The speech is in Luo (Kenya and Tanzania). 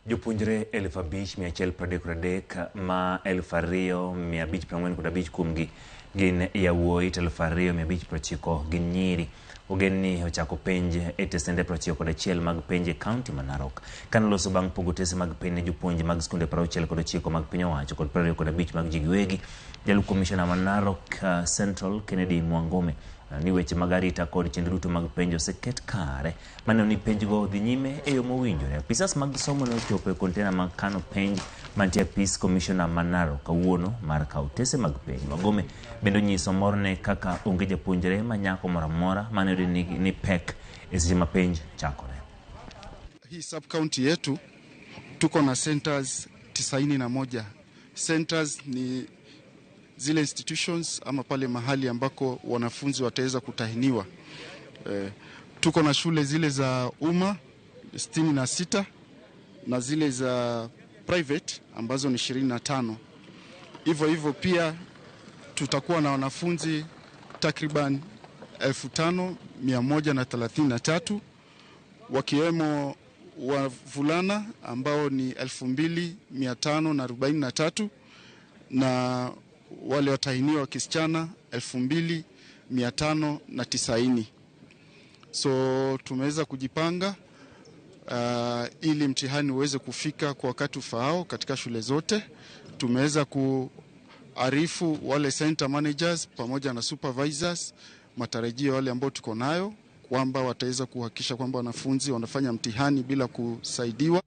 Jopuonjre 5133 ma 2545 kuomgi gin yawuoyi to 2590 gin nyiri. Ogen ni ochako penj e tesende 91 mag penj e kaunti ma Narok. Kane oloso bang' pogo otese mag penj ne jopuonj mag skunde 69 mag piny owacho kod 25 mag ji giwegi, jalup komishona ma Narok Central Kennedy Mwangome ni weche mag arita kod chenro duto mag penj oseket kare maneno ni penjgo dhi nyime e yo mowinjore. Apisas mag somo ne ochopo e kontena mag kano penj mantie apis komishona ma Narok kawuono mar kawo otese mag penj. Mwangome bende onyiso morne kaka onge japuonjre ma nyako moro amora mane oyudi ni pek e seche ma penj chakore. Hii sub county yetu tuko na centers 91. Centers ni zile institutions ama pale mahali ambako wanafunzi wataweza kutahiniwa. Tuko na shule zile za umma 66 na zile za private ambazo ni 25. Hivyo hivyo pia tutakuwa na wanafunzi takriban 5133 wakiwemo wavulana ambao ni 2543 na wale watahiniwa kisichana 2590. So tumeweza kujipanga ili mtihani uweze kufika kwa wakati ufaao katika shule zote. Tumeweza kuarifu wale center managers pamoja na supervisors matarajio wale ambao tuko nayo kwamba wataweza kuhakikisha kwamba wanafunzi wanafanya mtihani bila kusaidiwa.